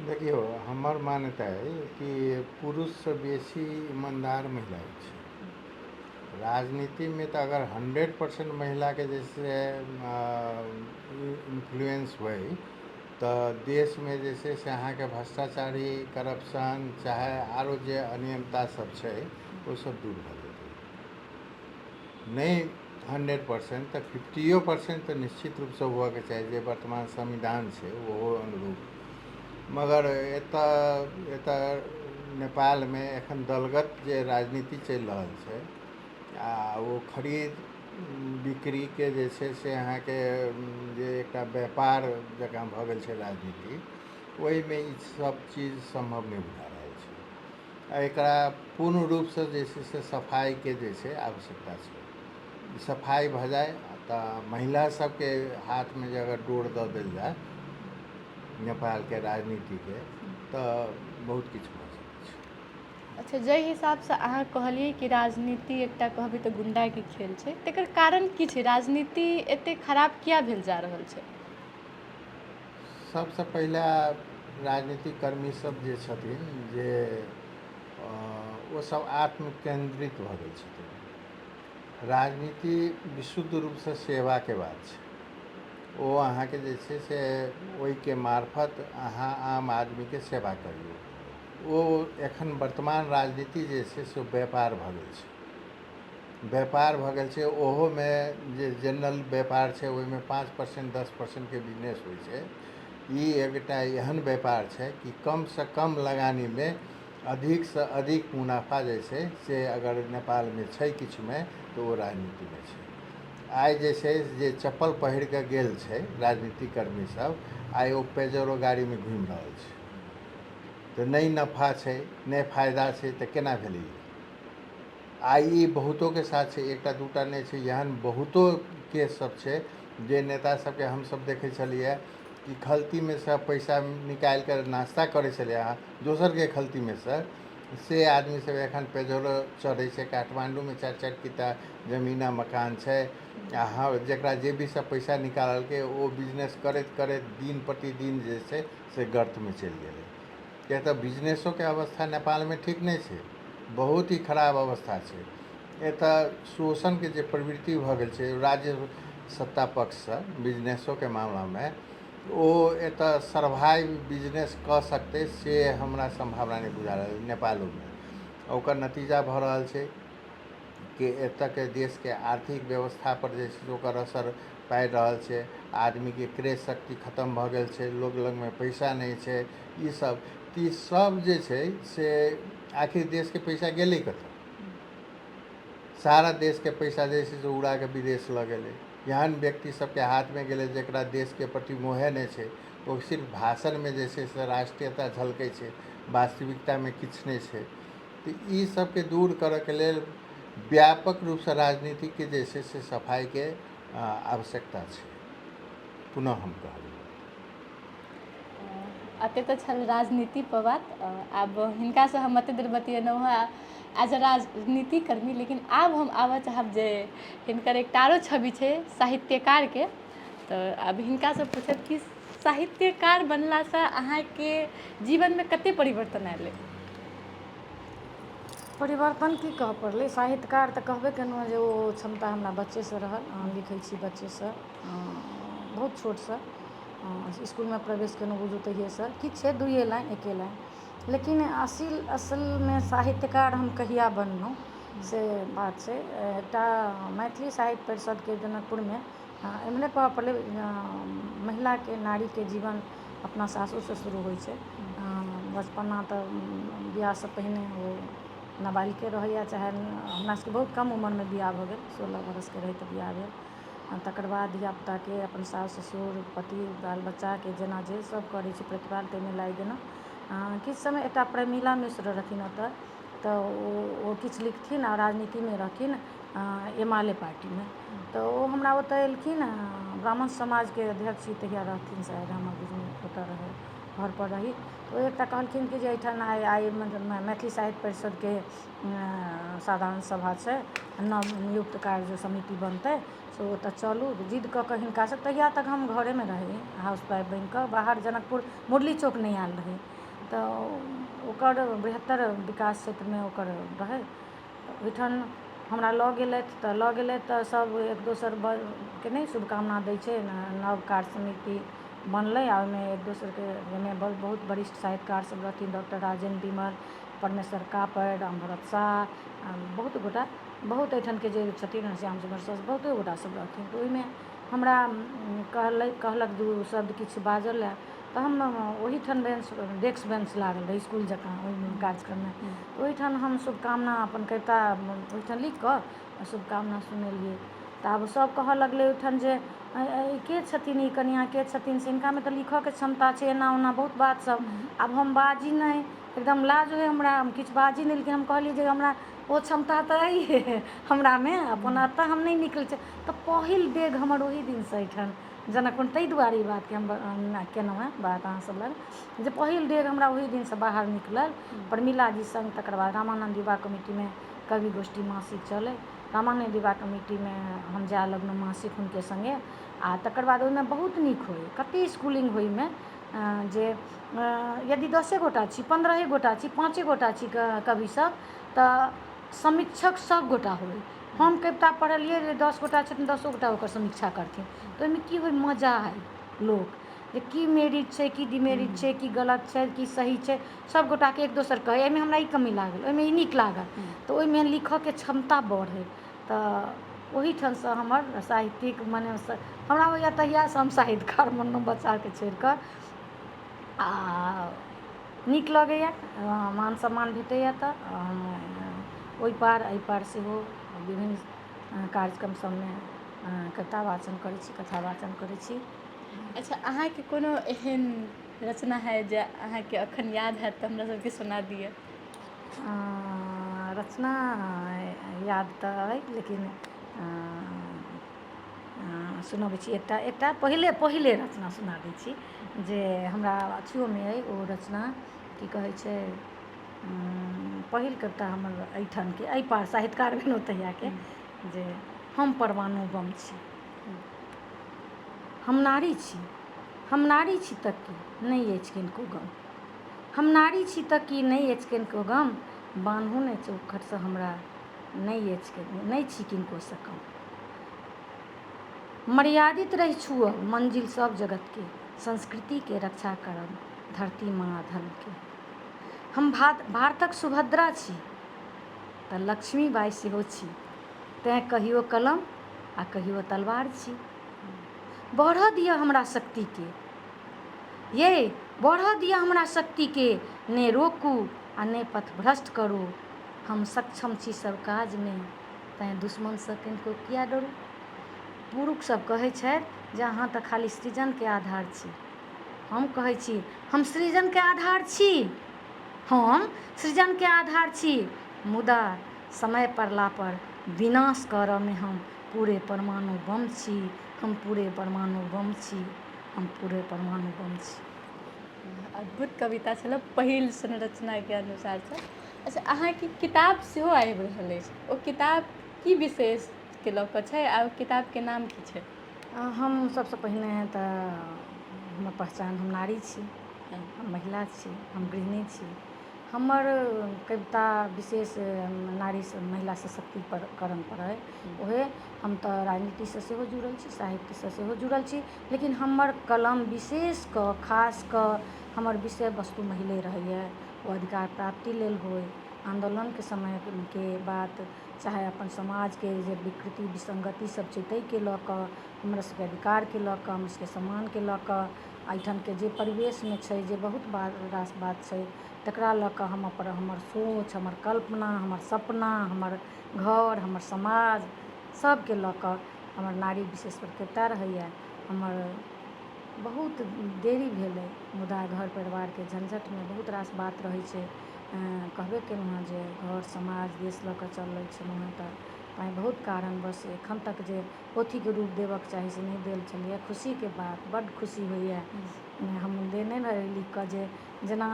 देखियौ, हमर मान्यता अइ कि पुरुषसँ बेसी ईमानदार महिला होइ छै राजनीतिमे। तऽ अगर 100% महिलाके जे छै इन्फ्लुएंस होइ तऽ देशमे जे छै से अहाँके भ्रष्टाचारी, करप्शन, चाहे आरो जे अनियमितता सब छै, ओ सब दूर भऽ जेतै। नहि 100% तऽ 50% तऽ निश्चित रूपसँ हुअके चाही, जे वर्तमान संविधान छै ओहो अनुरूप। मगर एतऽ एतऽ नेपालमे एखन दलगत जे राजनीति चलि रहल छै आ ओ खरीद बिक्रीके जे छै से अहाँके जे एकटा व्यापार जकाँ भऽ गेल छै राजनीति, ओहिमे ई सब चीज सम्भव नहि बुझा रहल छै। आ एकरा पूर्ण रूपसँ जे छै से सफाइके जे छै आवश्यकता छै। सफाइ भऽ जाय तऽ महिला सबके हाथमे जे अगर डोर दऽ देल जाय नेपालके राजनीतिके, तऽ बहुत किछु भऽ सकै छै। अच्छा, जाहि हिसाबसँ अहाँ कहलियै कि राजनीति एकटा कहबै तऽ गुण्डाके खेल छै, तकर कारण की छै? राजनीति एते खराब किया भेल जा रहल छै? सबसँ पहिला राजनीतिक कर्मी सब जे छथिन, जे ओसभ आत्मकेन्द्रित भऽ गेल छथिन। राजनीति विशुद्ध रूपसँ सेवाके बात छै। ओ अहाँके जे छै से ओहिके मार्फत अहाँ आम आदमीके सेवा करियौ। ओ एखन वर्तमान राजनीति जे छै से व्यापार भऽ गेल छै, व्यापार भऽ गेल छै। ओहोमे जे जनरल व्यापार छै ओहिमे 5% 10%के बिजनेस होइ छै। ई एकटा एहन व्यापार छै कि कमसँ कम लगानीमे अधिकसँ अधिक मुनाफा जे छै से अगर नेपालमे छै किछुमे तऽ ओ राजनीतिमे छै। आइ जे छै जे चप्पल पहिर कऽ गेल छै राजनीतिक कर्मी सब, आइ ओ पेजरो गाड़ीमे घुमि रहल छै। तऽ नहि नफा छै, नहि फायदा छै, तऽ केना भेलै ई? आइ ई बहुतोके साथ छै, एकटा दूटा नहि छै, एहन बहुतो केस सब छै जे नेता सबके हमसब देखै छलियै कि खलतीमे सँ पैसा निकालि कऽ नाश्ता करै छलै हँ दोसरके खलतीमे सँ, से आदमी सब एखन पेजरो चढ़ै छै। काठमाण्डूमे 4-4 किता जमीन आ मकान छै, आ हँ जकरा जेबीसँ पैसा निकाललकै ओ बिजनेस करैत करैत दिन प्रतिदिन जे छै से गर्तमे चलि गेलै। किएक तऽ बिजनेसोके अवस्था नेपालमे ठीक नहि छै, बहुत ही खराब अवस्था छै। एतऽ शोषणके जे प्रवृत्ति भऽ गेल छै राज्य सत्ता पक्षसँ बिजनेसोके मामलामे, ओ एतऽ सर्वाइव बिजनेस कऽ सकतै से हमरा सम्भावना नहि बुझा रहल नेपालोमे। ओकर नतीजा भऽ रहल छै कि एतऽके देशके आर्थिक व्यवस्थापर जे छै से ओकर असर पाड़ि रहल छै। आदमीके क्रय शक्ति खतम भऽ गेल छै, लोक लगमे पैसा नहि छै। ईसब तऽ ई सब जे छै से आखिर देशके पैसा गेलै कतऽ? सारा देशके पैसा जे छै से उड़ाके विदेश लऽ गेलै, एहन व्यक्ति सबके हाथमे गेलै जकरा देशके प्रति मोहे नहि छै। ओ सिर्फ भाषणमे जे छै से राष्ट्रीयता झलकै छै, वास्तविकतामे किछु नहि छै। तऽ ई सबके दूर करऽके लेल व्यापक रूपसँ राजनीतिके जे छै से सफाइके आवश्यकता छै, पुनः हम कहब। एतेक तऽ छल राजनीति पर बात। आब हिनकासँ हम एतेक देर बतिएलहुँ हेँ एज अ राजनीतिकर्मी, लेकिन आब हम आबऽ चाहब जे हिनकर एकटा आरो छवि छै साहित्यकारके। तऽ आब हिनकासँ पूछब कि साहित्यकार बनलासँ अहाँके जीवनमे कतेक परिवर्तन आयल अइ? परिवर्तन की कहऽ पड़लै, साहित्यकार तऽ कहबे केलहुँ जे ओ क्षमता हमरा बच्चेसँ रहल। लिखै छी बच्चेसँ, बहुत छोटसँ इसकुलमे प्रवेश केलहुँ बुझू तहिएसँ। किछु छै दुइए लाइन एके लाइन, लेकिन असलमे साहित्यकार हम कहिया बनलहुँ से बात छै। एकटा मैथिली साहित्य परिषदके जनकपुरमे एमहरे कहऽ पड़लै, महिलाके नारीके जीवन अपना सासुरसँ शुरू होइ छै। बचपना तऽ बियाहसँ पहिने ओ नाबालिगे रहैए, चाहे हमरा सबके बहुत कम उमरमे बियाह भऽ गेल, 16 बरसके रही तऽ बियाह भेल। तकर बाद धियापुताके अपन सासु ससुर पति बाल बच्चाके जेना जे सब करै छै प्रतिपाल, ताहिमे लागि गेलहुँ। किछु समय एकटा प्रमिला मिश्र रहथिन ओतऽ, तऽ ओ किछु लिखथिन आ राजनीतिमे रहथिन एमाले पार्टीमे, तऽ ओ हमरा ओतऽ एलखिन। ब्राह्मण समाजके अध्यक्ष ई तहिया रहथिन शायद, हमर बुझने ओतऽ रहै घरपर रही। तऽ ओ एकटा कहलखिन कि जे एहिठाम आइ मैथिली साहित्य परिषदके साधारण सभा छै, नव नियुक्त कार्य समिति बनतै, से ओतऽ चलू। जिद कऽ कऽ हिनकासँ, तहिया तक हम घरेमे रही हाउस वाइफ बनि कऽ, बाहर जनकपुर मुरली चौक नहि आयल रही। तऽ ओकर बृहत्तर विकास क्षेत्रमे ओकर रहै, ओहिठाम हमरा लऽ गेलथि। तऽ लऽ गेलथि तऽ सभ एक दोसर के नहि शुभकामना दै छै, नव कार्य समिति बनलै आ ओहिमे एक दोसरके ओहिमे बहुत वरिष्ठ साहित्यकार सभ रहथिन, डॉक्टर राजेन्द्र विमल, परमेश्वर कापड़ि, रामभरत साह, बहुत गोटा, बहुत एहिठामके जे छथिन श्याम सुन्दर सर, बहुते गोटा सभ रहथिन। तऽ ओहिमे हमरा कहलक दू शब्द किछु बाजऽ लए, तऽ हम ओहीठाम बेंच डेस्क बेंच लागल रहै इसकुल जकाँ ओहिमे कार्यक्रममे, तऽ ओहिठाम हम शुभकामना अपन कविता ओहिठाम लिखि कऽ शुभकामना सुनेलियै। तऽ आब सभ कहऽ लगलै ओहिठाम जे के छथिन ई कनिआँ, के छथिन से, हिनकामे तऽ लिखऽके क्षमता छै, एना ओना बहुत बात सब। आब हम बाजी नहि, एकदम लाज होइ हमरा, हम किछु बाजी नहि, लेकिन हम कहलियै जे हमरा ओ क्षमता तऽ अइ हमरामे, अपन एतऽ हम नहि निकलै छै। तऽ पहिल डेग हमर ओही दिनसँ एहिठाम जनकपुर, ताहि दुआरे ई बातके हम केलहुँ हेँ बात अहाँ सब लग जे पहिल डेग हमरा ओही दिनसँ बाहर निकलल प्रमिला जी सङ्ग। तकर बाद रामानन्द युवा कमिटीमे कवि गोष्ठी मासिक चलै, रामानन्द युवा कमिटीमे हम जाय लगलहुँ मासिक हुनके सङ्गे। आ तकर बाद ओहिमे बहुत नीक होइ, कतेक इसकुलिंग होइ ओहिमे, जे यदि दसे गोटा छी, 15 गोटा छी, 5 गोटा छी कविसभ, तऽ समीक्षक सभ गोटा होइ। हम कविता पढ़लियै जे 10 गोटा छथिन, 10 गोटा ओकर समीक्षा करथिन, तऽ ओहिमे की होइ, मजा आइ लोक जे की मेरिट छै, की डिमेरिट छै, की गलत छै, की सही छै, सभ गोटाके एक दोसर कहै, एहिमे हमरा ई कमी लागल, ओहिमे ई नीक लागल, तऽ ओहिमे लिखऽके क्षमता बढ़ै। तऽ ओहिठामसँ हमर साहित्यिक मने हमरा होइए तहियासँ हम साहित्यकार बनलहुँ बच्चाके छोड़िकऽ। आ नीक लगैए, मान सम्मान भेटैए, तऽ हम ओहि पार एहि पार सेहो विभिन्न कार्यक्रम सभमे कविता वाचन करै छी, कथा वाचन करै छी। अच्छा, अहाँके कोनो एहन रचना है जे अहाँके अखन याद हैत तऽ हमरा सबके सुना दिअ। रचना याद तऽ अइ, लेकिन सुनबै छी एकटा एकटा पहिले पहिले रचना सुना दै छी जे हमरा अथियोमे अइ। ओ रचना की कहै छै, पहिल कविता हमर एहिठामके एहि पार साहित्यकार भेलहुँ तहियाके, जे हम परमाणु बम छी। हम नारी छी, हम नारी छी तऽ की नहि अछि किनको गम, हम नारी छी तऽ की नहि अछि किनको गम, बान्हू ने चौखटसँ हमरा, नहि अछि, नहि छी किनकोसँ कम। मर्यादित रहि छुअब मंजिल सब जगतके, संस्कृतिके रक्षा करब धरती माँ धर्मके। हम भारतक सुभद्रा छी तऽ लक्ष्मीबाई सेहो छी, तैँ कहियो कलम आ कहियो तलवार छी। बढ़ऽ दिअ हमरा शक्तिके यै, बढ़ऽ दिअ हमरा शक्तिके, ने रोकू आ ने पथभ्रष्ट करू। हम सक्षम छी सब काजमे, तैँ दुश्मनसँ कनिको किए डरू। पुरुषसभ कहै छथि जे अहाँ तऽ खाली सृजनके आधार छी। हम कहै छी हम सृजनके आधार छी, हम सृजनके आधार छी, मुदा समय पड़लापर विनाश करऽमे हम पूरे परमाणु बम छी, हम पूरे परमाणु बम छी, हम पूरे परमाणु बम छी। अद्भुत कविता छल पहिल संरचनाके अनुसार छल। अच्छा, अहाँके किताब सेहो आबि रहल अछि, ओ किताब की विशेषके लऽ कऽ छै आ ओ किताबके नाम की छै? हम सबसँ पहिने तऽ हमर पहचान, हम नारी छी, हम महिला छी, हम गृहिणी छी। हमर कविता विशेष नारी महिला सशक्तिकरण पर अइ। ओहे हम तऽ राजनीतिसँ सेहो जुड़ल छी, साहित्यसँ सेहो जुड़ल छी, लेकिन हमर कलम विशेष कऽ खास कऽ हमर विषय वस्तु महिले रहैए। ओ अधिकार प्राप्ति लेल होइ, आन्दोलनके समयके बात, चाहे अपन समाजके जे विकृति विसङ्गति सब छै ताहिके लऽ कऽ, हमरा सबके अधिकारके लऽ कऽ, हमरा सबके सम्मानके लऽ कऽ, एहिठामके जे परिवेशमे छै जे बहुत रास बात छै तकरा लऽ कऽ हम अपन हमर सोच, हमर कल्पना, हमर सपना, हमर घर, हमर समाज सबके लऽ कऽ हमर नारी विशेषपर कविता रहैए। हमर बहुत देरी भेलै, मुदा घर परिवारके झंझटमे बहुत रास बात रहै छै। कहबे केलहुँ हँ जे घर समाज देश लऽ कऽ चलै छलहुँ हँ, तऽ तैँ बहुत कारणवश एखन तक जे पोथीके रूप देबऽके चाही से नहि देल छलैए। खुशीके बात, बड्ड खुशी होइए। हम देने रही लिखि कऽ जे जेना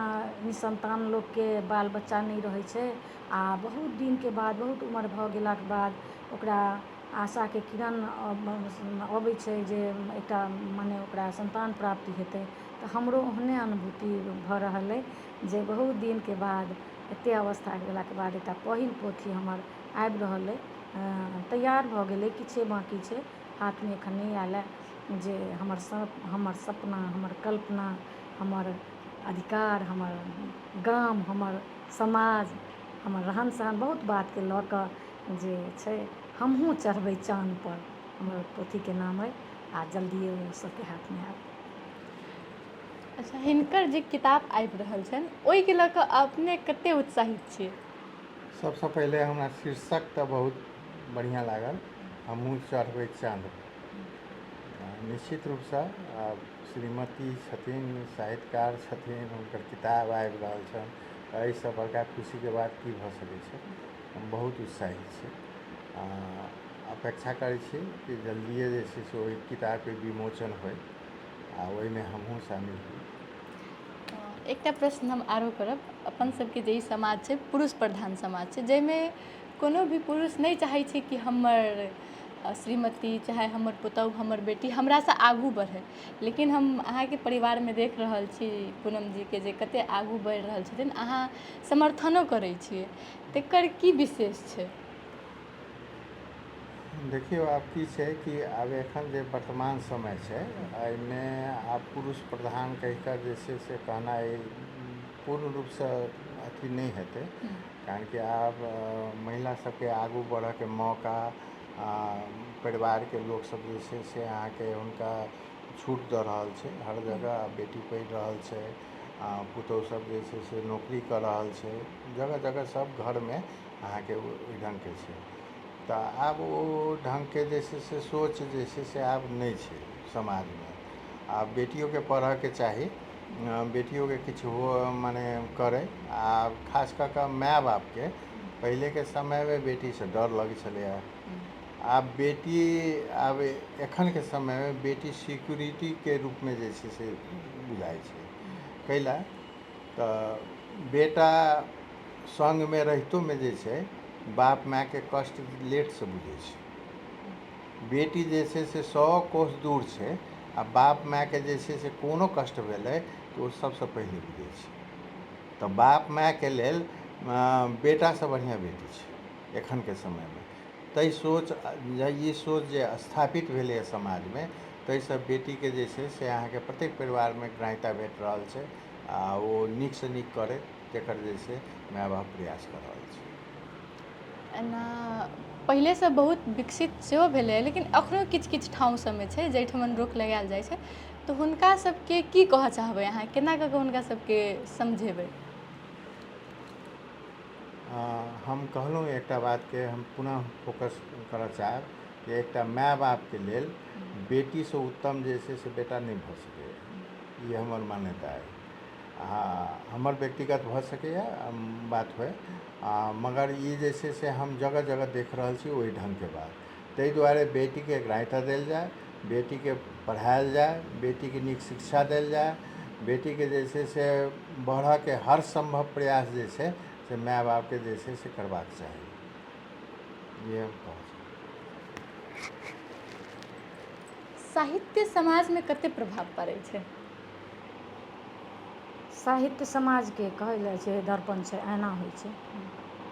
निसन्तान लोकके बाल बच्चा नहि रहै छै आ बहुत दिनके बाद बहुत उमर भऽ गेलाके बाद ओकरा आशाके किरण अबै छै जे एकटा मने ओकरा सन्तान प्राप्ति हेतै, तऽ हमरो ओहने अनुभूति भऽ रहल अइ जे बहुत दिनके बाद एतेक अवस्था भेलाके बाद एकटा पहिल पोथी हमर आबि रहल अइ। तैयार भऽ गेलै, किछे बाँकी छै, हाथमे एखन नहि आयल हँ, जे हमर हमर सपना, हमर कल्पना, हमर अधिकार, हमर गाम, हमर समाज, हमर रहन सहन, बहुत बातके लऽ कऽ जे छै हमहूँ चढ़बै चानपर, हमर पोथीके नाम अइ आ जल्दिए ओ सबके हाथमे आयत। अच्छा, हिनकर जे किताब आबि रहल छनि ओहिके लऽ कऽ अपने कतेक उत्साहित छियै? सबसँ पहिले हमरा शीर्षक तऽ बहुत बढ़िआँ लागल, हमहूँ चढ़बै चाँद। निश्चित रूपसँ श्रीमती छथिन, साहित्यकार छथिन, हुनकर किताब आबि रहल छनि, एहिसँ बड़का खुशीके बात की भऽ सकै छै। हम बहुत उत्साहित छी, अपेक्षा करै छी कि जल्दिए जे छै से ओहि किताबके विमोचन होइ आ ओहिमे हमहूँ शामिल होइ। एकटा प्रश्न हम आरो करब। अपन सबके जे ई समाज छै पुरुष प्रधान समाज छै, जाहिमे कोनो भी पुरुष नहि चाहै छै कि हमर श्रीमती चाहे हमर पुतहु, हमर बेटी हमरासँ आगू बढ़ै। लेकिन हम अहाँके परिवारमे देख रहल छी पूनम जीके जे कतेक आगू बढ़ि रहल छथिन, अहाँ समर्थनो करै छियै, तकर की विशेष छै? देखियौ, आब की छै कि आब एखन जे वर्तमान समय छै, एहिमे आब पुरुष प्रधान कहि कऽ जे छै से कहनाइ पूर्ण रूपसँ अथी नहि हेतै, कारण कि आब महिला सबके आगू बढ़ऽके मौका परिवारके लोकसब जे छै से अहाँके हुनका छूट दऽ रहल छै। हर जगह आब बेटी पढ़ि रहल छै, पुतहु सब जे छै से नौकरी कऽ रहल छै, जगह जगह सब घरमे अहाँके ओहि ढङ्गके छै। तऽ आब ओ ढङ्गके जे छै से सोच जे छै से आब नहि छै समाजमे। आब बेटियोके पढ़ऽके चाही, बेटियोके किछु हो मने करै। आ खास कऽ कऽ माय बापके, पहिलेके समयमे बेटीसँ डर लगै छलैए, आब बेटी, आब एखनके समयमे बेटी सिक्योरिटीके रूपमे जे छै से बुझाइ छै। कैला तऽ बेटा सङ्गमे रहितोमे जे छै बाप मायके कष्ट लेटसँ बुझै छै। बेटी जे छै से 100 कोस दूर छै आ बाप मायके जे छै से कोनो कष्ट भेलै तऽ ओ सबसँ पहिले बुझै छै। तऽ बाप मायके लेल बेटासँ बढ़िआँ बेटी छै एखनके समयमे। ताहि सोच, ई सोच जे स्थापित भेलैए समाजमे, ताहिसँ बेटीके जे छै से अहाँके प्रत्येक परिवारमे ग्राह्यता भेट रहल छै आ ओ नीकसँ नीक करै तकर जे छै माय बाप प्रयास कऽ रहल छै। एना पहिलेसँ बहुत विकसित सेहो भेलैए, लेकिन एखनो किछु किछु ठाम सभमे छै जाहिठमन रोक लगायल जाइ छै, तऽ हुनका सबके की कहऽ चाहबै अहाँ? केना कऽ कऽ हुनका सबके समझेबै? हम कहलहुँ एकटा बातके हम पुनः फोकस करऽ चाहब कि एकटा माय बापके लेल बेटीसँ उत्तम जे छै से बेटा नहि भऽ सकैए। ई हमर मान्यता अइ। हमर व्यक्तिगत भऽ सकैए बात होइ, मगर ई जे छै से हम जगह जगह देख रहल छी ओहि ढङ्गके बात। ताहि दुआरे बेटीके ग्राह्यता देल जाय, बेटीके पढ़ायल जाय, बेटीके नीक शिक्षा देल जाय, बेटीके जे छै से बढ़ऽके हर सम्भव प्रयास जे छै से माय बापके जे छै से करबाक चाही। इएह हम कहऽ चाहब। साहित्य समाजमे कते प्रभाव पड़ै छै? साहित्य समाजके कहल जाइ छै दर्पण छै, आइना होइ छै।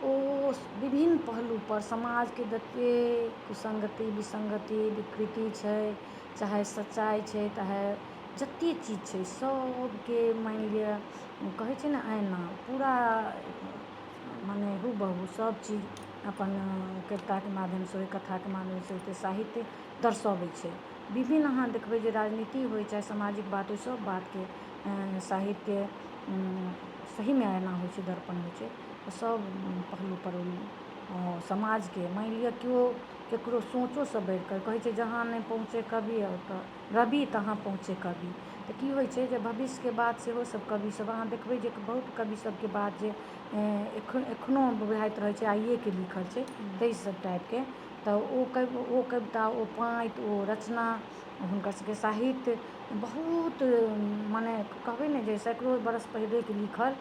ओ विभिन्न पहलूपर समाजके जतेक कुसङ्गति, विसङ्गति, विकृति छै, चाहे सच्चाइ छै, चाहे जतेक चीज छै, सभके मानि लिअ कहै छै ने आइना पूरा, मने हूबहू सभ चीज अपन कविताके माध्यमसँ होइ, कथाके माध्यमसँ होइ, तऽ साहित्य दर्शबै छै। विभिन्न अहाँ देखबै जे राजनीति होइ चाहे सामाजिक बात होइ, सभ बातके साहित्य सहीमे आइना होइ छै, दर्पण होइ छै। सभ पहलूपर ओ समाजके मानि लिअ केओ ककरो सोचोसँ बढ़िकऽ कहै छै, जहाँ नहि पहुँचै कवि ओतऽ रवि तहाँ पहुँचै कवि। तऽ की होइ छै जे भविष्यके बात सेहो सभ कवि सभ, अहाँ देखबै जे बहुत कवि सभके बात जे एखनो बुझाइत रहै छै आइएके लिखल छै, ताहि सभ टाइपके। तऽ ओ कविता, ओ पाँति, ओ रचना, हुनकर सभके साहित्य बहुत, मने कहबै ने जे सैकड़ो बरस पहिलेके लिखल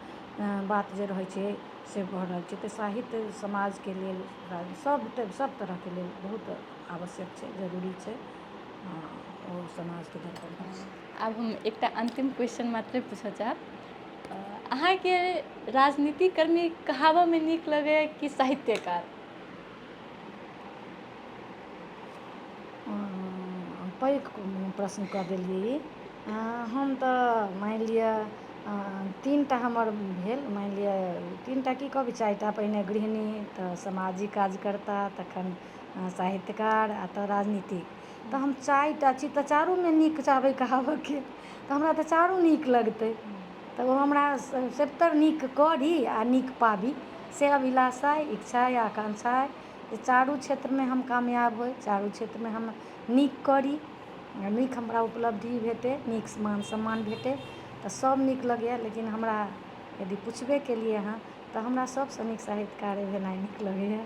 बात जे रहै छै से भऽ रहल छै। तऽ साहित्य समाजके लेल, सभ सभ तरहके लेल बहुत आवश्यक छै, जरूरी छै। ओ समाजके दर्पण होइ छै। आब हम एकटा अन्तिम क्वेश्चन मात्रे पूछऽ चाहब, अहाँके राजनीतिकर्मी कहाबऽमे नीक लगैए कि साहित्यकार? पैघ प्रश्न कऽ देलियै ई। हम तऽ मानि लिअ 3 टा हमर भेल, मानि लिअ 3 टा की कहबै, 4 टा। पहिने गृहिणी, तऽ सामाजिक कार्यकर्ता, तखन साहित्यकार आ तऽ राजनीतिक। तऽ हम 4 टा छी तऽ चारूमे नीक चाहबै कहाबऽके, तऽ हमरा तऽ चारू नीक लगतै। तऽ ओ हमरा सभतर नीक करी आ नीक पाबी से अभिलाषा अइ, इच्छा अइ, आकाँक्षा अइ जे चारू क्षेत्रमे हम कामयाब होइ, चारू क्षेत्रमे हम नीक करी, नीक हमरा उपलब्धि भेटय, नीक मान सम्मान भेटय। तऽ सभ नीक लगैए, लेकिन हमरा यदि पुछबे केलियै अहाँ तऽ हमरा सभसँ नीक साहित्यकारे भेनाइ नीक लगैए,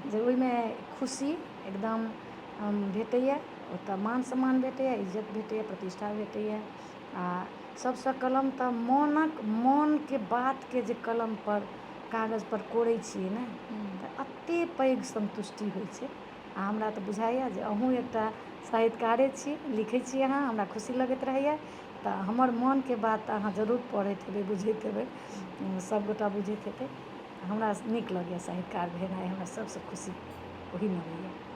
जे ओहिमे खुशी एकदम भेटैए, ओतय मान सम्मान भेटैए, इज्जत भेटैए, प्रतिष्ठा भेटैए। आ सभसँ कलम तऽ मोनक मोनके बातके जे कलमपर कागजपर कोरै छियै ने, तऽ एतेक पैघ सन्तुष्टि होइ छै। आ हमरा तऽ बुझाइए जे अहूँ एकटा साहित्यकारे छी, लिखै छी अहाँ, हमरा खुशी लगैत रहैए। तऽ हमर मोनके बात तऽ अहाँ जरूर पढ़ैत हेबै, बुझैत हेबै, सभगोटा बुझैत हेतै। हमरा नीक लगैए साहित्यकार भेनाइ, हमरा सभसँ खुशी ओहीमे होइए।